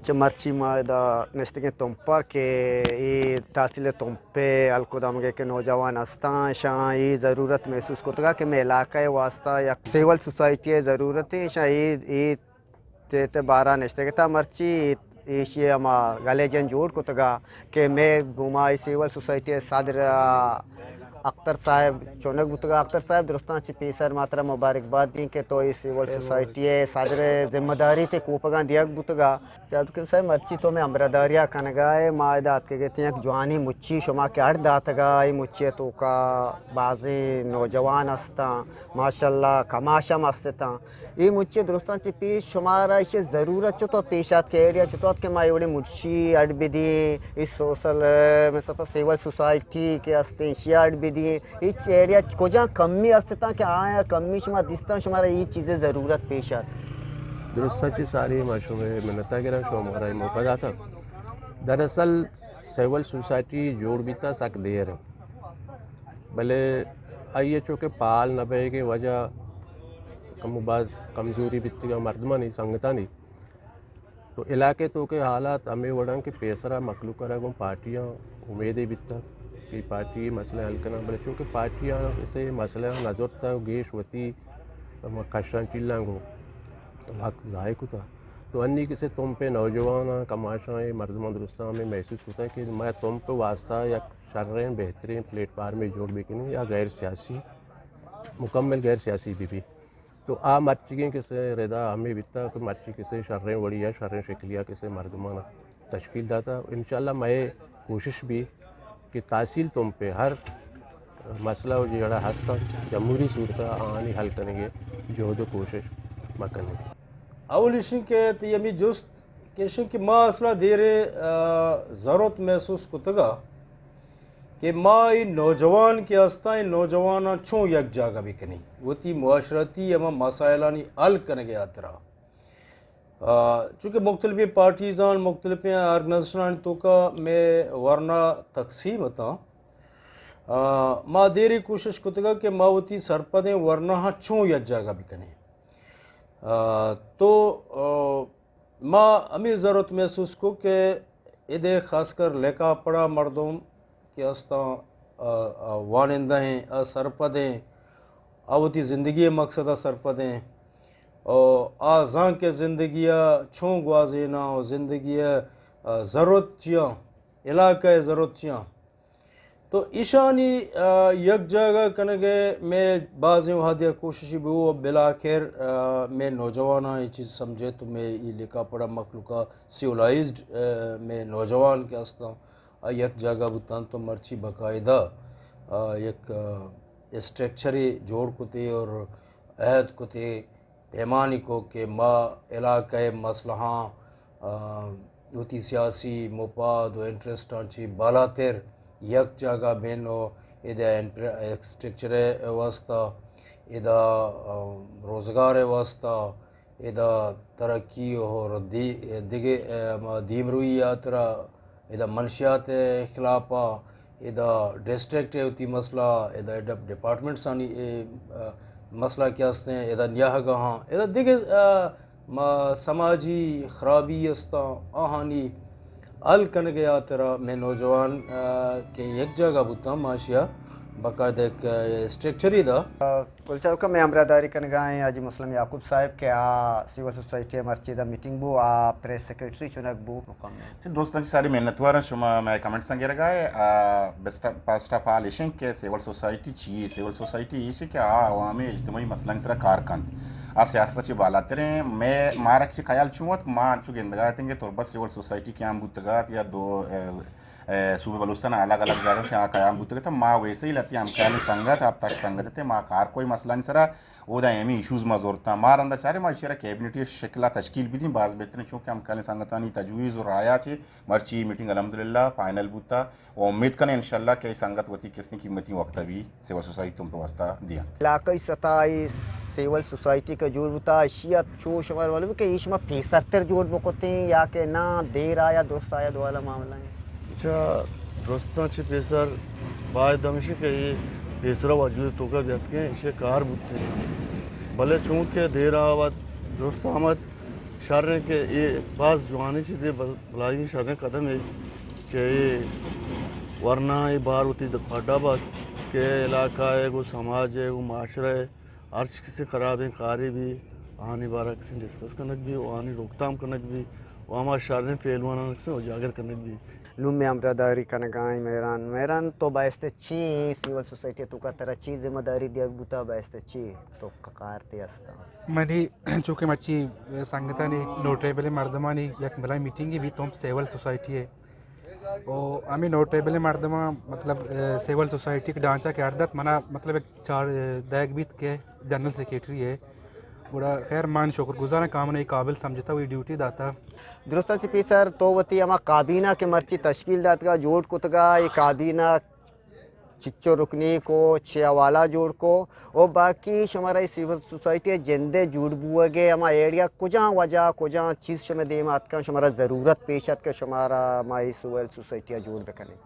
چہ مرچی ما ادا نشتگیں تمپ ءَ کہ اے تحصیل تمپ ءِ ہلک ءُ دمگ ءِ کہ نوجوان ہستاں، اشاں اے ضرورت محسوس کتگ کہ مئے علاقہ ءِ واستہ یک سول سوسائٹی ءِ ضرورت ایں۔ اشاں اے، اے تیت بارا نشتگ اتاں۔ مرچی ایشی ءَ ہما گلیجن جوڑ کتگ کہ مئے گوما اے سول سوسائٹی ءِ صدر اختر صاحب چونک بوتگ۔ اختر صاحب، درستاں چہ پیسر ما ترا مبارکباد دیں کہ تو اے سول سوسائٹی ءِ صدر ءِ ذمہ داری تئی کوپگاں دیگ بوتگ۔ عبدالکریم صاحب، مرچی تو مئے ہمراہداری ءَ کنگ ءَ ئے، ما ادا اتکگ اتیں یک جوانیں مچی شما کہ اڈ داتگ ءَ، اے مچی ءِ توکا بازیں نوجوان ہستاں، ماشاءاللہ کماش ہم ہست اتاں۔ اے مچی درستاں چہ پیش شمارا ایشی ضرورت چطور پیش آت کہ آئیڈیا چطور آت کہ ما اے وڑیں مچی اڈ بدیں، اے سوشل، ءَ، مثلاً سول سوسائٹی کہ ہستیں ایشی اڈ بدیں، اے چہ آئیڈیا کجا کمی ہست اتاں کہ آیا کمی شما دیستاں شمارا اے چیزیں ضرورت پیش آت؟ درستاں چہ ساری ما شمئے منت ءَ گراں، شما مارا اے موقع داتگ۔ دراصل سول سوسائٹی جوڑ بیتا سک دیر انت، بلے آئی ءَ چونکہ پال نہ بئیگ ءِ وجہ کم و باز کمزوری بیتگ ءَ مردمانی سنگتانی۔ تو علاقہ ءِ توکا حالات ہمے وڑ انت کہ پیسرا مخلوق ءَ را گوں پارٹیاں امیدے بیتگ کہ پارٹی مسئلہ حل کناں، بلے چونکہ پارٹیاں کسے مسئلہ نہ زرتگ، گیش وتی کشاں چیلاں گوں وقت ضائع کتگ۔ تو انی کسے تمپ ءِ نوجواناں، کماشاں، اے مردماں درستاں ہمے محسوس کتگ کہ ما تمپ ءِ واستہ یک شریں بہتریں پلیٹ فارمے جوڑ بکنیں یا غیر سیاسی، مکمل غیر سیاسی بہ بی۔ تو آ مرچیگیں کسے ردا ہمے بیتا کہ مرچی کسے شریں وڑی یا شریں شکلیا کسے مردمانا تشکیل داتا۔ انشاءاللہ مئے کوشش بی کہ تحصیل تمپ ءِ ہر مسئلہ و جیڑہ ہستاں جمہوری صورتا آہانی حل کنگے جہد و کوشش ما کنیں۔ اول ایشیں کہ تئی ہمے جست کہ ایشیں کہ ما اصلا دیریں، آ، ضرورت محسوس کتگا کہ ما اے نوجوان کہ ہستاں، اے نوجواناں چون یک جاگہ بکنیں، وتی معاشرتی ہما مسائلانی حل کنگ ءِ ہاترا۔ آ، چونکہ مختلفیں پارٹیزاں، مختلفیں آرگنائزیشنانی توکا مئے ورنا تقسیم اتاں۔ آ، ما دیریں کوشش کتگا کہ ما وتی سرپدیں ورناہاں چون یک جاگہ بکنیں۔ آ، تو، آ، ما ہمے ضرورت محسوس کو کہ ادے خاص کر لیکہ پڑھا مردم کہ استاں، آ، آ، وانندہ ایں، آ سرپد ایں، آ وتی زندگی ءِ مقصد ءَ سرپد ایں، او آ زان کہ زندگی ءَ چون گوازیناں و زندگی ءِ، آ، ضرورت چیاں، علاقہ ءِ ضرورت چیاں۔ تو ایشانی، آ، یک جاگہ کنگ ءِ مئے بازیں وہدے ءَ کوششی بو، بالآخر، آ، مئے نوجواناں اے چیز سمجھت و مئے اے لکھا پڑھا مخلوقا سیولائزڈ، آ، مئے نوجوان کہ استاں، آ یک جاگہ بوتاں تو مرچی باقاعدہ، آ، یک، آ، اسٹرکچرے جوڑ کتے اور عہد کتے۔ پیمانی کو کہ ما علاقہ ءِ مسئلہاں، آ، وتی سیاسی مفاد و انٹرسٹاں چہ بالاتر یک جاگہ بین و ادا انٹر-، انفراسٹرکچر ءِ واستہ، ادا، آ، روزگار ءِ واستہ، ادا ترقی اور دی-، دگہ، آ، ما دیمروئی ءِ ہاترا ادا منشیات ءِ خلاف ءَ، ادا ڈسٹرکٹ ءِ وتی مسئلہ، ادا ڈپ-، ڈپارٹمنٹس آنی، اے، آ، مسئلہ کہ ہستیں، ادا نیاہگاہاں، ادا دگہ، آ، ما سماجی خرابی استاں، آہانی حل کنگ ءِ ہاترا مئے نوجوان، آ، کہ یک جاگہ بوتاں، ما اشیا باقاعدہ یک، آ، اسٹرکچری دا۔ گل چاروکاں، مئے ہمراہداری کنگا ایں حاجی مسلم یعقوب صاحب کہ آ سول سوسائٹی ءِ مرچی ادا میٹنگ بو، آ پریس سیکرٹری چنک بو۔ مکمل۔ دوستاں چہ ساری منتواراں شما مئے کمنٹساں گرگا ئے۔ آ، بیسٹ آف، فرسٹ آف آل ایشیں کہ سول سوسائٹی چی اے؟ سول سوسائٹی ایشی کہ آ عوام ءِ اجتماعی مسئلہانی سرا کار کنت۔ آ سیاست ءَ چہ بالاتریں۔ مئے، مارا چہ خیال چون ات، ما انچو گندگا اتیں کہ تربت سول سوسائٹی قیام بوتگ ات یا دو، اے، اے، صوبہ بلوچستان ءِ الگ الگ جاگہ کہ آ قیام بوتگ ات، ما ویسے ہی لہتیں ہمکاریں سنگت، ہپت ہشت سنگت اتیں، ما کار کوئی مسئلہانی سرا اودا ایمی ایشوز ما زرتاں۔ ما رندا چاریں ما ایشی را کیبنٹی شکلا تشکیل بدیں، باز بہتریں، چونکہ ہمکاریں سنگتانی تجویز و رایات چہ مرچی میٹنگ الحمدللہ فائنل بوتا و امید کنیں انشاءاللہ کہ اے سنگت وتی قسطیں قیمتی وقتا بھی سول سوسائٹی تمپ ءِ واسطہ دیاں۔ علاقائی سطح ءَ سول سوسائٹی کہ جوڑ بوتا، اشی ءَ چو شمار معلوم کہ اے شما پیسرتر جوڑ بکتیں یا کہ نا، دیر آیا، درست آیا، دو والا معاملہ ایں؟ اچھا، درستاں چہ پیسر باید ہمیشی کہ اے پیسرا وجود توکا بیاتکیں، ایشی کار بوتیں۔ بلے چونکہ دیر آ وت درست آمد، شر ایں کہ اے باز جوانیں چیزے، بل-، بلاہیں شریں قدمے کہ اے ورنا اے بار وتی پڈا بست کہ علاقہ ءَ گوں سماج ءَ گوں معاشرہ ءَ ہرچ کسے خرابیں کارے بی، آہانی بارہ کسے ڈسکس کنگ بی و آہانی روکتام کنگ بی و ہما شریں فیلواناں کسے اجاگر کنگ بی۔ نوں مئے ہمراہ داری کنگا ایں مہران۔ مہران، تو بایست چی ایں سول سوسائٹی توکا، ترا چی ذمہ داری دیگ بوتا، بایست چی تو کارتے ہستا؟ منی چونکہ مرچی سنگتانی نوٹریبل مردمانی یک بلاہیں میٹنگے بیت، تمپ سول سوسائٹی ءِ۔ و ہمے نوٹریبل مردماں مطلب، اے، سول سوسائٹی کہ ڈھانچہ کہ اڈ دات، منا مطلب یک چار، اے، دئیگ بیت کہ جنرل سیکرٹری ءِ۔ گڑا خیر من شکر گزاراں کہ آ منا اے قابل سمجھتا و اے ڈیوٹی داتا۔ درستاں چہ پیسر تو وتی ہما کابینہ کہ مرچی تشکیل داتگا، جوڑ کتگا، اے کابینہ چچو رکنی کو، چے حوالہ جوڑ کو، و باقی شمارا اے سول سوسائٹی جندے جوڑ بوگے ہما ایڈیا کجام وجہ، کجام چیز شمے دیم اتکن، شمارا ضرورت پیش اتک کہ شمارا ما اے سول سوسائٹی جوڑ بکنیں؟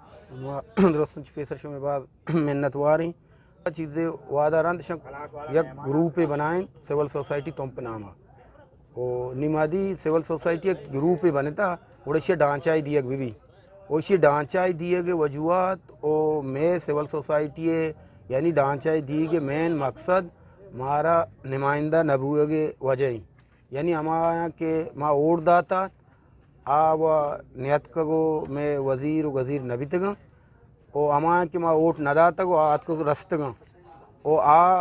ما درستاں چہ پیسر شمے باز منت واریں۔ چیزے وعدہ رند شک یک گروپے بنائیں سول سوسائٹی تمپ نام ءَ۔ و نی ما دی سول سوسائٹی یک گروپے بنتا، گڑا ایشی ڈھانچہ دیگ بہ بی۔ و ایشی ڈھانچہ دیگ وجوہات و مئے سول سوسائٹی یعنی ڈھانچہ دیگ مین مقصد مارا نمائندہ نہ بوگ وجہ ایں۔ یعنی ہمایاں کہ ما ووٹ داتا، آ و نیتکگ و مئے وزیر و گزیر نہ بیتگاں۔ و ہمایاں کہ ما ووٹ نہ داتگ و آ اتکگ رستگاں۔ و آ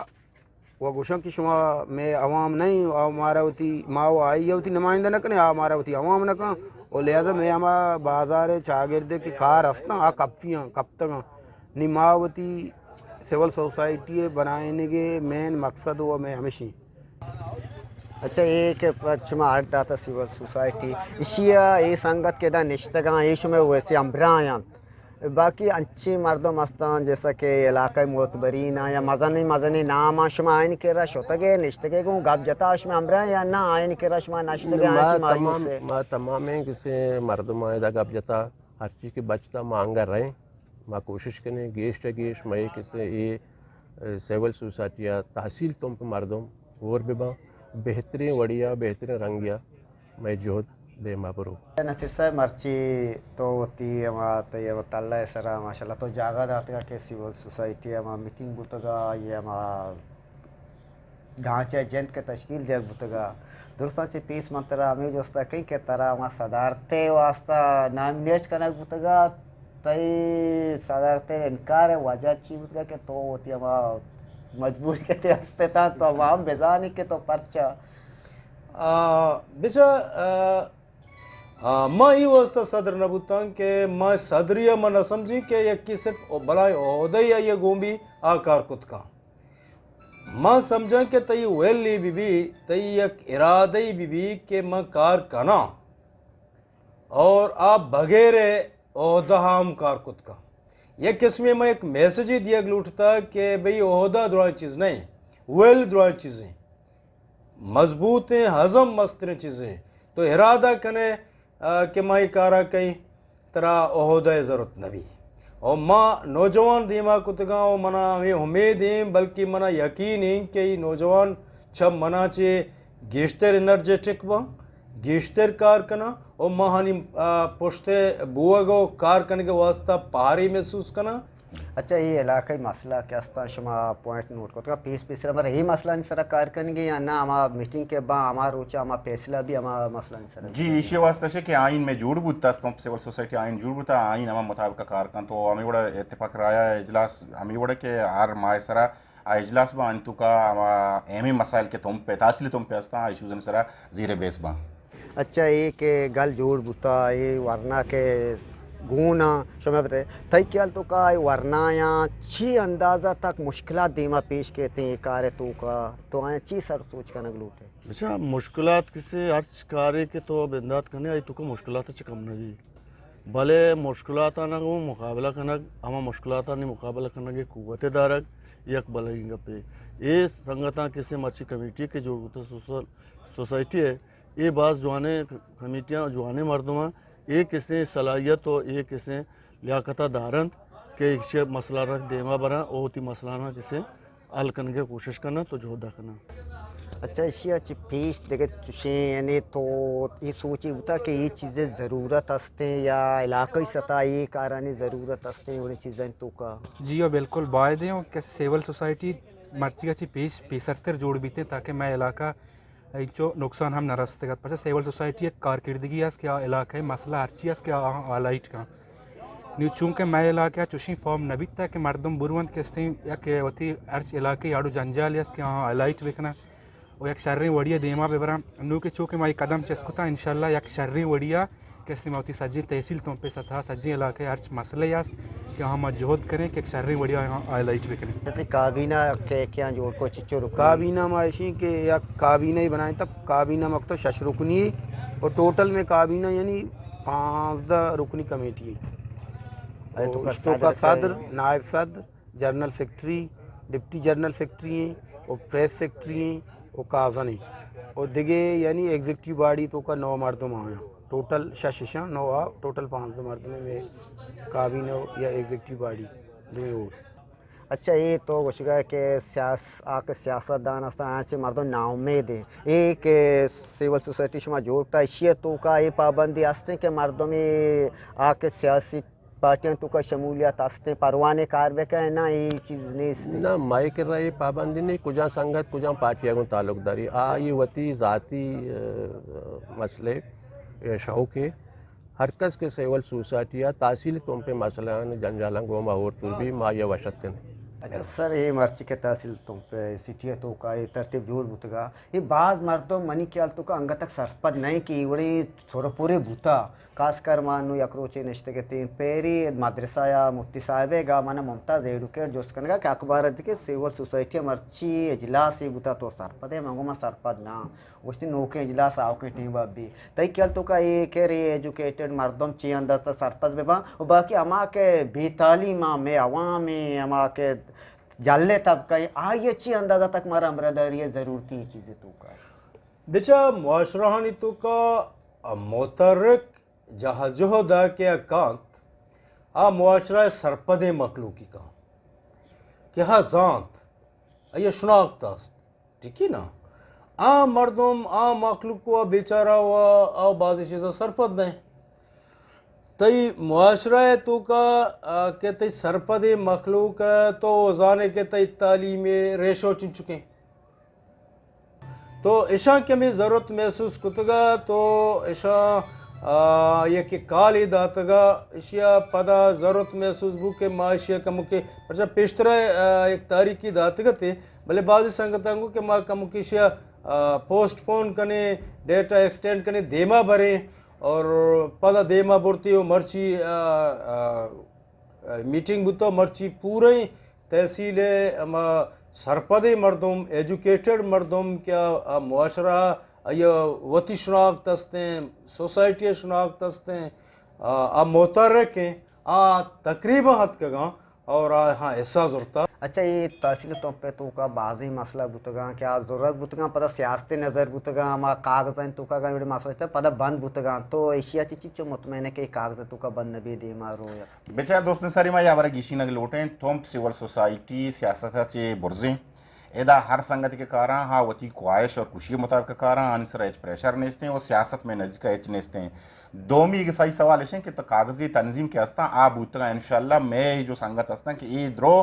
و گوشاں کہ شما مئے عوام نہ ایں، آ مارا وتی، ما و آئی ءَ وتی نمائندہ نہ کنیں، آ مارا وتی عوام نہ کن۔ و لہذا مئے ہما بازار ءِ چاگرد ءَ کہ کار ہستاں، آ کپیاں، کپتگاں۔ نی ما وتی سول سوسائٹی ءِ بنائینگ ءِ مین مقصد و مئے ہمشی۔ اچھا، اے کہ پر شما اڈ داتا سول سوسائٹی، ایشی ءَ اے سنگت کہ ادا نشتگاں، اے شمئے ویسے ہمبراہ انت۔ باقی انچیں مردم ہستاں، جیسا کہ علاقہ معتبرین آں یا مزنیں مزنیں نام آں، شما آئین کرا شتگے، نشتگے گوں گپ جتا، شما ہمراہ یا نہ، آئین کرا شما نشتگے، ما آنچی تمام، مایوس ہے؟ ما تمامیں کسے مردم آئے دا گپ جتا، ہر چی کہ بچتا ما انگا رہیں، ما کوشش کنیں، گیش چہ گیش مئے کسے اے، اے، سول سوسائٹی ءَ تحصیل تمپ مردم ہور بباں، بہترین وڑیا، بہترین رنگیا۔ مئے جہد دیما برو۔ نصیر صاحب، مرچی تو وتی ہما تئی ہما تلہ ءِ سرا ماشاءاللہ تو جاگہ داتگا کہ سول سوسائٹی ہما میٹنگ بوتگا، آئی ہما ڈھانچہ جند کہ تشکیل دیگ بوتگا۔ درستاں چہ پیش من ترا ہمے جستا کئی کہ ترا ہما صدارت ءِ واسطہ نامینیٹ کنگ بوتگا، تئی صدارت ءِ انکار ءِ وجہ چی بوتگا کہ تو وتی ہما مجبوری کہ تئی ہست اتاں تو ہما ہم بزانی کہ تو پرچا؟ آ، بچا، آ، آ، ما ای واسطہ صدر نہ بوتاں کہ ما صدری ءَ ما نہ سمجھیں کہ یکی صرف بلائیں عہدہ ای آئی ءَ گون بی آ کار کت کن۔ ما سمجھاں کہ تئی ویل ای بی بی، تئی یک ارادہ ای بی بی کہ ما کار کناں اور آ بغیر عہدہ ہم کار کت کن۔ یک قسمے ما یک میسجے دیگ لوٹتا کہ بھئی عہدہ درائیں چیز نہیں، ویل درائیں چیزیں۔ مضبوطیں عزم مستریں چیزے۔ تو ارادہ کنے، آ، کہ ما اے کارا کئیں، ترا عہدہ ءِ ضرورت نبی۔ او ما نوجوان دیما کتگاں و منا ہمے امید ایں، بلکہ منا یقین ایں کہ اے نوجوان چہ منا چے گیشتر انرجیٹک باں، گیشتر کار کناں و ما ہنی، آ، پشت بوگ و کار کنگ واسطہ پہاری محسوس کناں۔ اچھا، اے علاقائی مسئلہ کہ استاں، شما پوائنٹ نوٹ کتگا، پیس پیسرا مر اے مسئلہ نی سرا کار کنگے یا نہ؟ ہما میٹنگ کہ باں، ہما روچا ہما فیصلہ بی، ہما مسئلہ نی سرا جی، کار ایشی واسطہ شے کہ آئین میں جوڑ بوتا، استوں سول سوسائٹی آئین جوڑ بوتا، آئین ہما مطابق کار کن۔ تو ہمیں وڑا اتفاق رائے اجلاس ہمیں وڑا کہ ہر ماہ سرا آ اجلاس باں، انتو کا ہما اہمی مسائل کہ تم پہ، تحصیل تم پہ استاں، ایشوز سرا زیر بیس باں۔ اچھا، اے کہ گل جوڑ بوتا، اے ورنا کہ گون آں، شما بتائے، تئی خیال توکا اے ورنایاں چی اندازہ تک مشکلات دیما پیش کیتیں اے کار توکا؟ تو آیاں چی سر سوچ کنگ لوٹے؟ اچھا، مشکلات کسے ہرچ کارے کہ تو بندات کنے، آئی توکا مشکلات چہ کم نبی۔ بلے مشکلاتانا گوں مقابلہ کنگ، ہما مشکلاتانی مقابلہ کنگ قوت دارگ یک بلگیں گپے۔ اے سنگتاں کسے مرچی کمیٹی کہ جوڑ بوتا سوشل سوسائٹی ہے، اے باز جوانیں کمیٹیاں، جوانیں مردماں، اے کسیں صلاحیت و اے کسیں لیاقتا دارنت کہ ایشی مسئلہ را دیما براں و وتی مسئلہ نا کسیں حل کنگے کوشش کننت و جہدا کننت۔ اچھا، ایشی ءَ چہ پیش دگہ چشیں، یعنی تو اے سوچے بوتا کہ اے چیزے ضرورت ہستیں یا علاقائی سطح اے کارانی ضرورت ہستیں، اڑیں چیزانی توکا؟ جی ہاں، بالکل باید ایں کہ سول سوسائٹی مرچی ءَ چہ پیش پیسرتر جوڑ بیتیں تاکہ مئے علاقہ انچو نقصان ہم نہ رستگ ات۔ پرچہ سول سوسائٹی یک کارکردگی است کہ آ علاقہ ءِ مسئلہ ہرچی است کہ آہاں ہائلائٹ کن۔ نی چونکہ مئے علاقہ ءَ چوشیں فارم نہ بیتگ کہ مردم برونت کہ استیں یک وتی ہرچ علاقہ ءِ اڑ و جنجالے است کہ آہاں ہائلائٹ بکنن و یک شریں وڑی ءَ دیما ببرن۔ نوں کہ چو کہ ما اے قدم چست کتاں، انشاءاللہ یک شریں وڑی ءَ کہ استیں ما وتی سجیں تحصیل تمپ ءِ سطح ءَ سجیں علاقہ ءِ ہرچ مسئلہ است کہ آہاں ما جہد کنیں کہ یک شریں وڑی ءَ آہاں ہائلائٹ بکنیں۔ تئی کابینہ کہ کیاں جوڑ کو، چچو رکن؟ کابینہ ما ایشی کہ یک کابینہ ہی بنائیں، تب کابینہ مکتب شش رکنی ہے اور ٹوٹل میں کابینہ یعنی پانزدہ رکنی کمیٹی ہے۔ ارے تو اور کا اس تو کا صدر، صدر، نائب صدر، جنرل سیکرٹری، ڈپٹی جنرل سیکرٹری ہیں، اور پریس سیکرٹری ہیں، اور کازن ہیں، اور دگہ یعنی ایگزیکٹو باڈی تو کا نو مردم آیا، ٹوٹل شش شاں نو آ، ٹوٹل پانزدہ مردم ہیں میں کابینہ یا ایگزیکٹو باڈی دوئیں اور۔ اچھا، اے تو گوشگا کہ سیاس-، آ کہ سیاست دان استاں، آ چہ مردم ناامید ہیں۔ اے کہ سول سوسائٹی شما جوڑ کتا، اشی توکا اے پابندی ہستیں کہ مردم آ کہ سیاسی پارٹیاں توکا شمولیت ہستیں، پروانے کار بکن، نہ اے چیز نیست؟ نہ، مئے کرا اے پابندی نہیں، کجا سنگت، کجا پارٹی اگوں تعلق داری۔ آ اے وتی ذاتی، ا، مسئلے، اے شوق ہے۔ ہر کس کہ سول سوسائٹی ءَ تحصیل تمپ ءِ مسئلہ آں جنجالاں گوں ما ہور تور بی، ما یہ وشت کنیں۔ اچھا سر، اے مرچی کہ تحصیل تمپ ءِ سٹی ءِ توکا اے ترتیب جوڑ بوتگا، اے باز مردم منی خیال توکا انگت تک سرپد نہیں کہ اے وڑیں سرپورے بوتا۔ خاص کر ما نوں یک روچے نشتگ اتیں، پیری مدرسہ یا مفتی صاحب ءَ گا من ممتاز ایڈوکیٹ جست کنگا کہ اخبار ءَ کہ سول سوسائٹی ءِ مرچی اجلاسے بوتا، تو سرپد ئے؟ من گوں من سرپد نہ آں۔ گوشتی نوکیں اجلاس آؤکیں ٹیم ءَ بی۔ تئی خیال توکا اے کہ رے ایجوکیٹڈ مردم چی اندازہ سرپد بہ باں؟ و باقی ہما کہ بے تعلیم آں، مئے عوام ایں، ہما کہ جلیں طبقہ ایں، آئی ءَ چی اندازہ تک مارا ہمراہداری ءِ ضرورت ایں اے چیز ءِ توکا؟ بچا معاشرہانی توکا متحرک جہجہد ءَ کہ کانت، آ معاشرہ ءِ سرپدیں مخلوقی کانت کہ ہا زانت، آئی ءَ شناخت است۔ ٹھیک ہے نا؟ آ مردم، آ مخلوق و بیچارہ و آ بازی چیزا سرپد نہیں۔ تئی معاشرہ ءِ توکا، آ، کہ تئی سرپدیں مخلوق ءَ تو زانے کہ تئی تعلیم ءِ ریشو چنچکیں۔ تو اشاں کہ ہمے ضرورت محسوس کتگا تو اشاں، آ، یک کالے داتگا، اشیا پدا ضرورت محسوس بو کہ ما اشیا کمکے، پرچا پیشترا، آ، یک تاریخی داتگتے، بلے بعضی سنگتاں گو کہ ما کمکے اشیا، آ، پوسٹ پون کنیں، ڈیٹ ءَ ایکسٹینڈ کنیں، دیما بریں اور پدا دیما برتی و مرچی، آ، آ، میٹنگ بوتا، مرچی پوریں تحصیل ءِ ہما سرپدیں مردم، ایجوکیٹڈ مردم کہ آ، آ معاشرہ ءَ آئی ءَ وتی شناخت استیں، سوسائٹی ءِ شناخت استیں، آ، آ متحرک ایں، آ تقریباً اتکگاں اور آہاں حصہ زرتا۔ اچھا، اے تحصیل تمپ ءِ توکا بازیں مسئلہ بوتگاں کہ آ زرگ بوتگاں، پدا سیاست ءِ نظر بوتگاں، ہما کاغذانی توکا گاں وڑے مسئلہ تھا، پدا بند بوتگاں۔ تو ایشیا چی چی چو مطمئن ہے کہ اے کاغذ ءِ توکا بند نہ بی دیما رو یا؟ بچار دوستیں ساری، ما یا برا گیشی نگ لوٹیں، تمپ سول سوسائٹی سیاست ءَ چہ برزیں۔ ادا ہر سنگتے کہ کاراں، ہا وتی خواہش اور خوشی مطابق کاراں، آنی سرا ہچ پریشر نیستیں اور سیاست میں نزدیک ہچ نیستیں۔ دومی کہ صحیح سوال اشیں کہ تو کاغذی تنظیم کہ ہستاں، آ بوتگاں انشاءاللہ مئے جو سنگت ہستاں کہ اے درو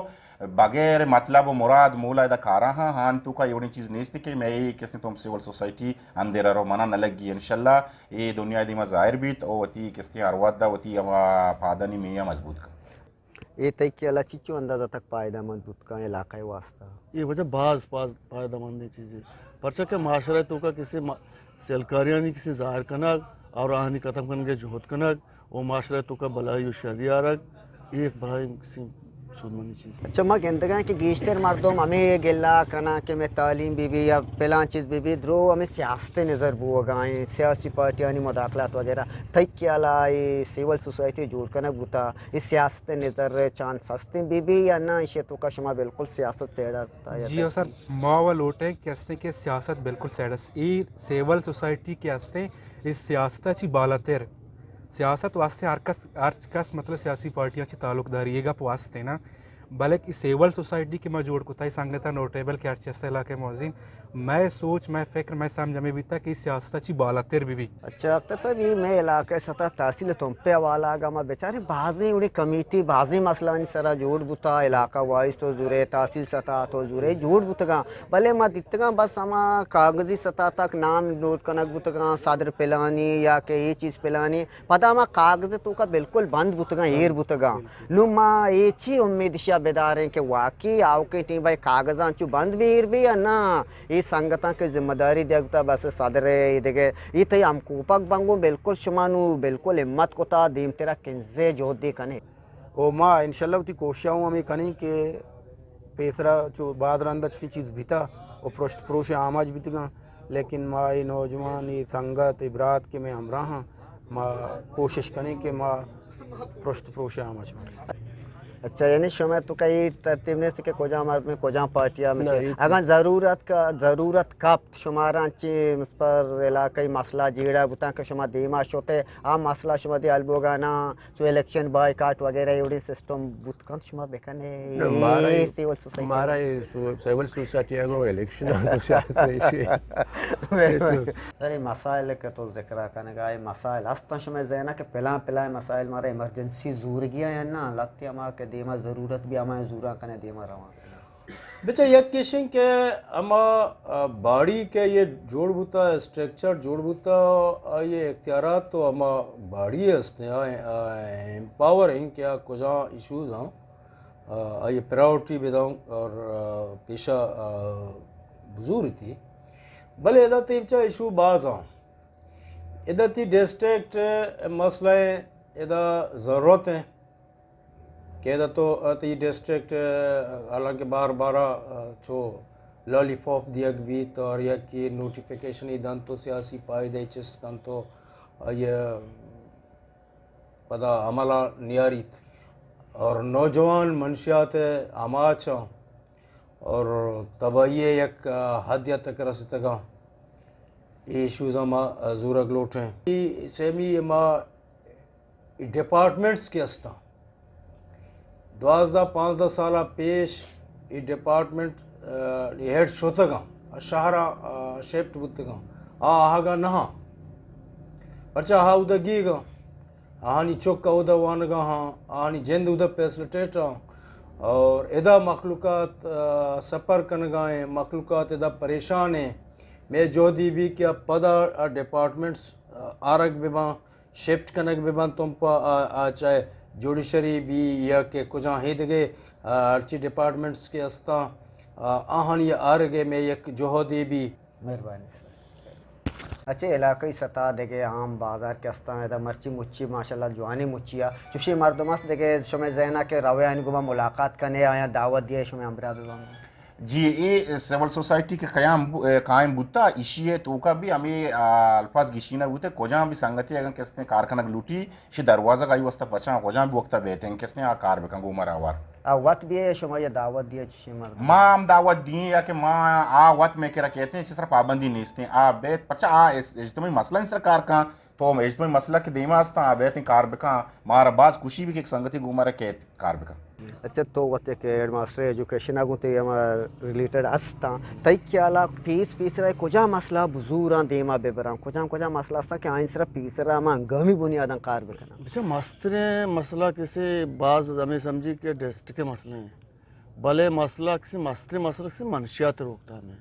بغیر مطلب و مراد مولا ادا کاراں ہاں، ہان توکا اے وڑیں چیز نیست کہ مئے اے کسیں تمپ سول سوسائٹی اندر رو منا نہ لگی۔ انشاءاللہ اے دنیا دیما ظاہر بیت او وتی کسیں ہر وھد ءَ وتی ہما پادانی میاں مضبوط کن۔ اے تئی خیالا چچو اندازہ تک پائدہ مند بوت کن علاقہ ءِ واسطہ؟ اے وجہ باز، باز پائدہ مندیں چیزے، پرچا کہ معاشرہ ءِ توکا کسے ما-، سیلکاریانی کسے ظاہر کنگ اور آہانی ختم کنگ ءِ جہد کنگ و معاشرہ ءِ توکا بلائی و شری آرگ، اے یک بلاہیں کسے سودمندیں چیزے۔ اچھا، ما گندگاں کہ گیشتر مردم ہمے گلہ کناں کہ مئے تعلیم بہ بی یا پلان چیز بہ بی، درو ہمے سیاست ءِ نظر بوگا ایں، سیاسی پارٹیانی مداخلات وغیرہ۔ تئی خیالا اے سول سوسائٹی جوڑ کنگ بوتا، اے سیاست ءِ نظر چانس ہستیں بہ بی یا نہ؟ ایشی توکا شما بالکل سیاست سیڈا کتا یا جی ہاں سر، ترکی؟ ما و لوٹیں کہ ہستیں کہ سیاست بالکل سیڈا است۔ اے سول سوسائٹی کہ ہستیں، اے سیاست ءَ چی بالاتر، سیاست واسطے ہر کس، ہر کس مطلب سیاسی پارٹیاں چی تعلق داری، اے گپ واسطے نا، بلکہ اے سول سوسائٹی کہ ما جوڑ کتا، اے سنگتاں نوٹیبل کہ ہرچی ہستیں علاقہ ءِ موذن، مئے سوچ، مئے فکر، مئے سمجھ ہمے بیتا کہ سیاست چی بالاتر بی بی۔ اچھا اختر صاحب، یہ مئے علاقہ سطح تحصیل تمپے حوالہ اگا ما بچاریں، بازیں اڑے کمیٹی بازیں مسئلہانی سرا جوڑ بوتا، علاقہ وائز تو زورے، تحصیل سطح تو زورے جوڑ بوتگاں، بلے ما دیتگاں بس ہما کاغذی سطح تک نام نوٹ کنگ بوتگاں، صدر پلانی یا کہ یہ چیز پلانی، پدا ہما کاغذ توکا بالکل بند بوتگاں، ایر بوتگاں۔ نوں ما اے چی امید اشیا بداریں کہ واقعی آؤکیں ٹیم ء کاغذاں چو بند بیر بی یا نہ؟ اے سنگتاں کہ ذمہ داری دیگ بوتا، بس صدر ء اے دگہ اے تئی ہمکوپگ بنگوں، بالکل شما نوں بالکل ہمت کتا، دیمترا کنزے جہدے کنے۔ او ما انشاءاللہ وتی کوششاں ہوں ہمے کنیں کہ پیسرا چو بعد رندا چوشیں چیز بیتا و پرشت پروش آماچ بیتگاں، لیکن ما اے نوجوان، اے سنگت، اے برات کہ مئے ہمراہاں، ما کوشش کنیں کہ ما پرشت پروش آماچ بیں۔ اچھا، یعنی شما تو کئی ترتیب نیست کہ کجا مردم کجا پارٹی ء نہ، مچے؟ اے اگاں ضرورت کا ضرورت کپت شمارا چی پر علاقائی مسئلہ جیڑا بوتاں کہ شما دیما شوتے، آ مسئلہ شما دی حل بوگا نا، چو الیکشن بائیکاٹ وغیرہ ایوڑی سسٹم بوت کنت شما بکنے؟ نہ، مارا اے اے سول سوسائٹی مارا اے سو- سول سوسائٹی اگو الیکشن اگو سیاست ایشی۔ سر، اے مسائل کہ تو ذکر کنگا، اے مسائل ہستاں شمئے ذہنا کہ پلان پلان مسائل مارا ایمرجنسی زورگی یا نہ؟ لگتے ہما کہ دیما ضرورت بھی ہما زوراں کنے دیما روان۔ بچا یک کشن کہ ہما، آ، باڈی کہ یہ جوڑ بوتا، اسٹرکچر جوڑ بوتا، آ، یہ اختیارات تو ہما باڈی ہستیں، آ، آ، امپاورنگ کہ آ کجا ایشوز ہاں، آ، آ، یہ پرائیورٹی بداؤں اور، آ، پیشہ، آ، بزور تھی۔ بلے ادا تیبچا ایشو باز ہاں۔ ادا تی ڈسٹرکٹ مسئلہ ہیں، ادا ضرورت ہیں۔ کہ ادا تو تئی ڈسٹرکٹ، حالانکہ بار بارا چو لالی پاپ دیگ بیت اور یا کہ نوٹیفکیشن ای دنت تو سیاسی پائدہ چست کنت تو آئی پدا عملا نیاریت اور نوجوان منشیات آماچاں اور تباہی یک حد تک رستگاں۔ اے ایشوز ما زورگ لوٹیں۔ سیمی ما ڈپارٹمنٹس کہ استاں، دوازدہ پانزدہ سال ء پیش اے ڈپارٹمنٹ، آ، ہیڈ شتگاں، آ شہراں، آ، شفٹ بوتگاں، آ آہگا نہ آں۔ پرچا آ اودگیگاں، آہانی چک اودا وانگا ہاں، آہانی جند اودا فیسلیٹیٹ آں، اور ادا مخلوقات، آ، سفر کنگا ہیں، مخلوقات ادا پریشان ہیں۔ مئے جہدی بھی کہ پدا آ ڈپارٹمنٹس، آ، آرگ بباں۔ شفٹ کنگ بہ بنت تمپ ء، آ، آ چاہے جوڈیشری بی یا کہ کجام ہیدگے، آ، ہرچی ڈپارٹمنٹس کہ استاں، آ، آہانی آرگ ء مئے یک جہدے بی۔ مہربانی سر۔ اچھے علاقائی سطح دگہ عام بازار کہ استاں، ادا مرچی مچی ماشاءاللہ جوانیں مچی ء چوشیں مردم است دگہ شمئے ذہن ء کہ رویانی گوما ملاقات کنے، آیاں دعوت دیئے شمئے ہمراہ بہ بنت۔ جی، اے سول سوسائٹی کہ قیام بو-، اے، قائم بوتا، ایشی ء توکا بھی ہمے، آ، الفاظ گشینہ بوتے، کجام بھی سنگتے اگن کستیں کار کنگ لوٹی، شی دروازگ آئی واسطہ پچاں، کجام بھی وقتا بیتیں کستیں آ کار بکن گو مرا وار۔ آ وت بھی ہے، شما یہ دعوت دیے چشیں مردم؟ ما ہم دعوت دییں یا کہ ما آ وت میں کرا کہتے ہیں، اس طرح پابندی نیستیں، آ بیت، پچا آ اس اجتماعی مسئلہ سر کار کن، تو اجتماعی مسئلہ کہ دیما استاں، آ بیتیں کار بکن، مارا باز خوشی بھی کہ ایک سنگتی گو مرا کہت کار بکن۔ اچھا، تو وت یک ہیڈ ماسٹر ایجوکیشن ء گوں تئی ہما ریلیٹڈ استاں، تئی خیال ء پیس پیسرا کجا مسئلہ بزوراں دیما بہ براں؟ کجام کجام مسئلہ استاں کہ آئین سرا پیسرا ہما ہنگامی بنیاداں کار بکناں؟ بچا مستریں مسئلہ کسے باز ہمیں سمجھی کہ ڈسٹرکٹ مسئلہ ہیں، بلے مسئلہ کسے مستریں مسئلہ کسے منشیات روکتھام ہے۔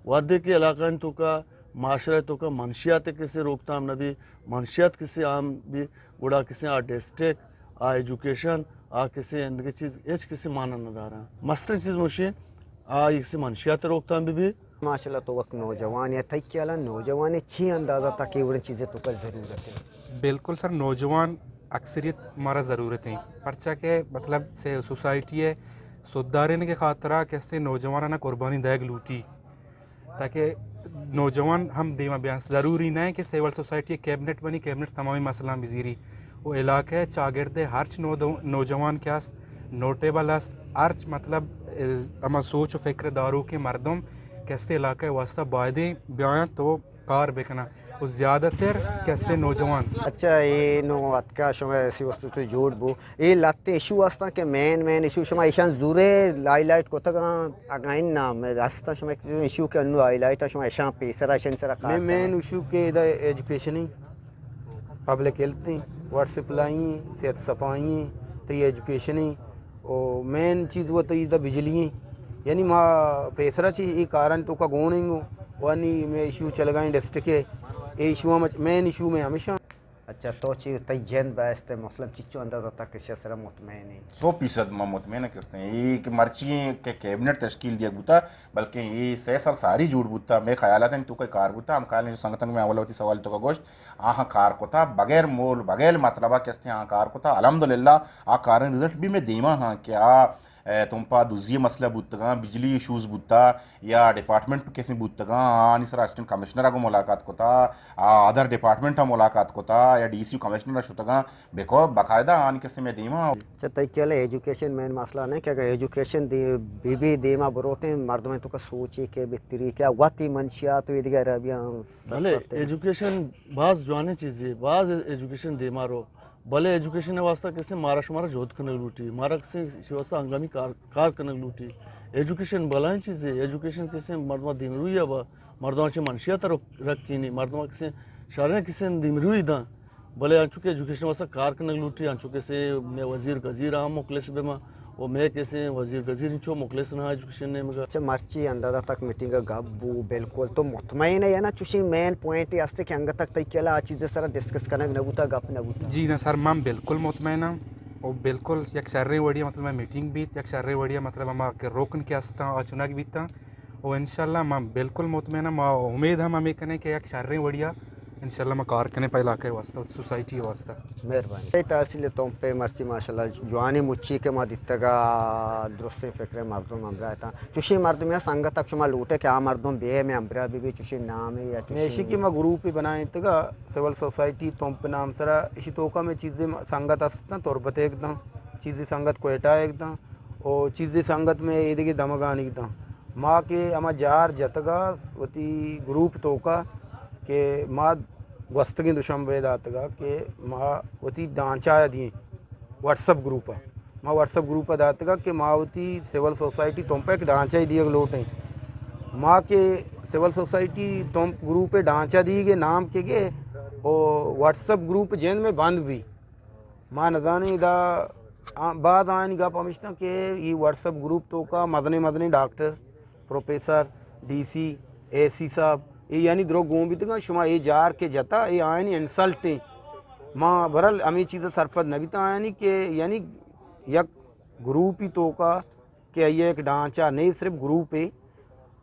وھدے کہ علاقہ ء توکا، معاشرہ ء توکا منشیات ء کسے روکتھام نہ بی، منشیات کسے عام بی، گڑا کسے آ ڈسٹرکٹ، آ ایجوکیشن، آ کسے اندگہ چیز ہچ کسے مانا نہ داراں۔ مستریں چیز مشے آ کسے منشیات ء روکتھام بہ بی۔ ماشاءاللہ تو وقت نوجوان یا تئی خیالا نوجوان چی اندازہ تک اے وڑیں چیزے توکا ضرورت ہے؟ بالکل سر، نوجوان اکثریت مارا ضرورت ہیں، پرچا کہ مطلب سے سوسائٹی ہے سدھارنے کے خاطرہ کسے نوجوانانا قربانی دیگ لوٹی۔ تاکہ نوجوان ہم دیما بیاں۔ ضروری نہ کہ سول سوسائٹی کیبنٹ بنی، کیبنٹ تمامی مسئلہ بزیری۔ و علاقہ چاگرد ہرچ نو-، نوجوان کہ است، نوٹیبل است، ہرچ مطلب، اه، ہما سوچ و فکر داروکیں مردم کہ است علاقہ واسطہ بایدیں بیاں تو کار بکناں۔ و زیادہ تر کہ استیں نوجوان۔ اچھا، اے نوں اتکا شما ایسی واسطے تو جوڑ بو۔ اے لہتیں ایشو ہستاں کہ مین، مین ایشو شما ایشاں زورے ہائی لائٹ کتگ آں، اگاں اناں ہستاں شما ایشو کہ انوں ہائی لائٹ شما ایشاں پیسرا ایشانی سرا کار مین، مین کناں۔ ایشو کہ ادا ایجوکیشن ایں، پبلک ہیلتھ ایں، واٹر سپلائی ایں، صحت صفائی ایں، تئی ایجوکیشن ایں، او مین چیز وت ادا بجلی ایں۔ یعنی ما پیسرا چہ اے کارانی توکا گون ایں گوں، وانی مئے ایشو چلگائیں ڈسٹرکٹ ءِ، اے ایشو ہم مین ایشو مئے ہمیشاں۔ اچھا، تو چی تئی جند بایست ءَ مثلاً چچو اندازہ تک ایشی سرا مطمئن ایں؟ سو فیصد ما مطمئن ایں کہ استیں۔ اے کہ مرچی ایں کہ کیبنٹ تشکیل دیگ بوتا، بلکیں اے سہ سال ساری جوڑ بوتا، مئے خیالات ایں تو کہ کار بوتا، ہم خیال ایں سنگتاں کہ مئے اول وتی سوال تو کہ گوشت، آہاں کار کتا، بغیر مول، بغیر مطلبا کہ استیں آہاں کار کتا۔ الحمدللہ آ کاریں رزلٹ بھی مئے دیما ہاں کہ آ اے، تمپا دزی مسئلہ بوتگاں، بجلی ایشوز بوتا، یا ڈپارٹمنٹ کسیں بوتگاں، آنی سرا اسسٹنٹ کمشنر ءَ گوں ملاقات کتا، آ، ادر ڈپارٹمنٹ ءَ ملاقات کتا، یا ڈی سی کمشنر ءَ شتگاں، بکو-، باقاعدہ آنی کسیں مئے دیما۔ چہ تئی خیال ءَ ایجوکیشن مین مسئلہ نہ کہ اگر ایجوکیشن دی-، بی بی دیما بروتیں مردمیں توکا سوچے کہ بہتری کہ وتی منشیات و دیگر ربیاں بلے سرپد ایں۔ ایجوکیشن باز جوانیں چیزے، باز ایجوکیشن دیما رو۔ بلے ایجوکیشن ءِ واستہ کسیں مارا شمارا جہد کنگ لوٹی، مارا کسیں ایشی واستہ ہنگامی کار، کار کنگ لوٹی۔ ایجوکیشن بلائیں چیزے، ایجوکیشن کسیں مردم دیمروئی ءَ با، مردم چہ منشیات ءَ رک-، رکینی، مردم کسیں شریں کسیں دیمروئی داں۔ بلے انچو کہ ایجوکیشن واستہ کار کنگ لوٹی، انچو کسیں مئے وزیر گزیر ہم مخلص بہ ما، و مئے کسیں وزیر گزیر انچو مخلص نہ ایجوکیشن نیمگا۔ چہ مرچی اندازہ تک میٹنگ ءَ گپ بو، بالکل تو مطمئن ئے یا نا؟ چوشیں مین پوائنٹے ہستے کہ انگت تک تئی خیال ءَ آ چیز ءِ سرا ڈسکس کنگ نہ بوتا، گپ نہ بوتا؟ جی نہ سر، من بالکل مطمئن آں۔ و بالکل یک شریں وڑی ءَ مطلب مئے میٹنگ بیت، یک شریں وڑی ءَ مطلب ہما کہ رکن کہ ہستاں آ چنگ بیتاں۔ و انشاءاللہ من بالکل مطمئن آں، ما امید ہم ہمے کنیں کہ یک شریں وڑی ءَ انشاءاللہ ما کار کنیں پہ علاقہ ءِ واستہ، سوسائٹی ءِ واستہ۔ مہربانی۔ اے تحصیل تمپ ءَ مرچی ماشاءاللہ جوانیں مچی کہ ما دیتگ ءَ، درستیں فکریں مردم ہمراہ اتاں۔ چوشیں مردمے ءَ سنگت ءَ شما لوٹ ئے کہ آ مردم بہ ئے مئے ہمراہ بہ بی، چوشیں نامے یا چوشیں؟ ایشی کہ ما گروپے بنائینتگ ءَ سول سوسائٹی تمپ نام سرا، ایشی توکا مئے چیزے سنگت ہستاں، تربت ءَ یک داں، چیزے سنگت کوئٹہ ءَ یک داں، او چیزے سنگت مئے ایدگہ دمگانی داں۔ ما کہ ہما جار جتگ ءَ وتی گروپ توکا کہ ما گوستگیں دوشنبے داتگ ءَ کہ ما وتی ڈھانچہ ءَ دئیں، واٹس اپ گروپ ءَ۔ ما واٹس اپ گروپ ءَ داتگ ءَ کہ ما وتی سول سوسائٹی تمپ ءَ یک ڈھانچہ ءَ دیگ لوٹیں۔ ما کہ سول سوسائٹی تمپ گروپ ءِ ڈھانچہ دیگ ءِ نام کہ گے، او واٹس اپ گروپ جند مئے بند بی۔ ما نزانیں ادا آ-، بعد آیانی گپ ہمشتاں کہ ای واٹس اپ گروپ توکا مزنیں مزنیں ڈاکٹر، پروفیسر، ڈی سی، اے سی صاحب، اے یعنی درو گون بیتگاں، شما اے جار کہ جتا، اے آیانی انسلٹ ایں۔ ما برل ہمے چیز ءَ سرپد نہ بیتاں آیانی کہ یعنی یک گروپی توکا کہ آئی ءَ یک ڈھانچہ، نہ صرف گروپے،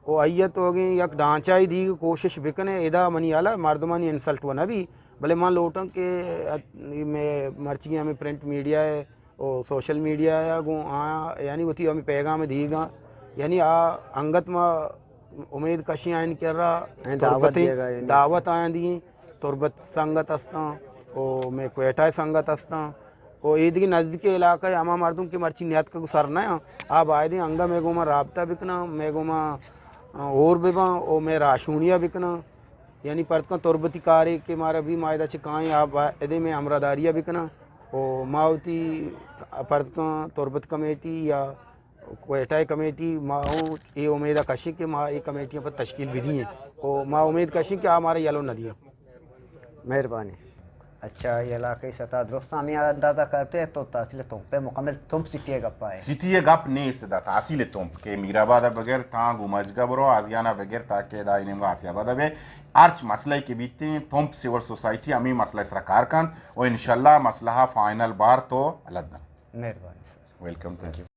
و آئی ءَ تو اگیں یک ڈھانچہ ءَ دیگ کوشش بکنے، ادا منی ہیال ءَ مردمانی انسلٹ و نہ بی، بلے من لوٹاں کہ ات-، مئے مرچی ہمیں پرنٹ میڈیا ءَ و سوشل میڈیا ءَ گوں آ، یعنی وتی ہمیں پیغام دیگا، یعنی آ انگت ما امید کشیں آئین کرا ایں دعوت تربتیں دیگا، یعنی دعوت آیاں دیئیں۔ تربت سنگت ہستاں و مئے کوئٹہ ءِ سنگت ہستاں و ایدگہ نزدیک علاقہ ءِ ہما مردم کہ مرچی نیاتکگ و سر نہ آں، آ بایدیں انگہ مئے گوما رابطہ بکناں، مئے گوما، آ، ہور بباں و مئے راہشونی ءَ بکناں۔ یعنی پرتکاں تربتی کارے کہ مارا بی ما ادا چہ کائیں آ بایدیں مئے ہمراہداری ءَ بکناں و ما وتی پرتکاں تربت کمیٹی یا کوئٹہ ءِ کمیٹی، ما اوں اے امید ءَ کشیں کہ ما اے کمیٹیاں پہ تشکیل بدییں و ما امید کشیں کہ آ مارا یلو نہ دیاں۔ مہربانی۔ اچھا، اے علاقہ ءِ سطح درستاں ہمے اندازہ کرتے تو تحصیل تمپ ءِ مکمل تمپ سٹی ءِ گپ ءَ ہے۔ سٹی ءِ گپ نیست، ادا تحصیل تمپ کہ میر آباد ءَ بگر تاں گومازگا برو، آزیان ءَ بگر تاکہ ادا اے نیمگا آسیاباد ءَ بے، ہرچ مسئلہ کہ بیتیں تمپ سول سوسائٹی ہمے مسئلہ ءِ سرا کار کنت و انشاءاللہ مسئلہ فائنل بار تو لداں۔ مہربانی سر۔ ویلکم، تھینک یو۔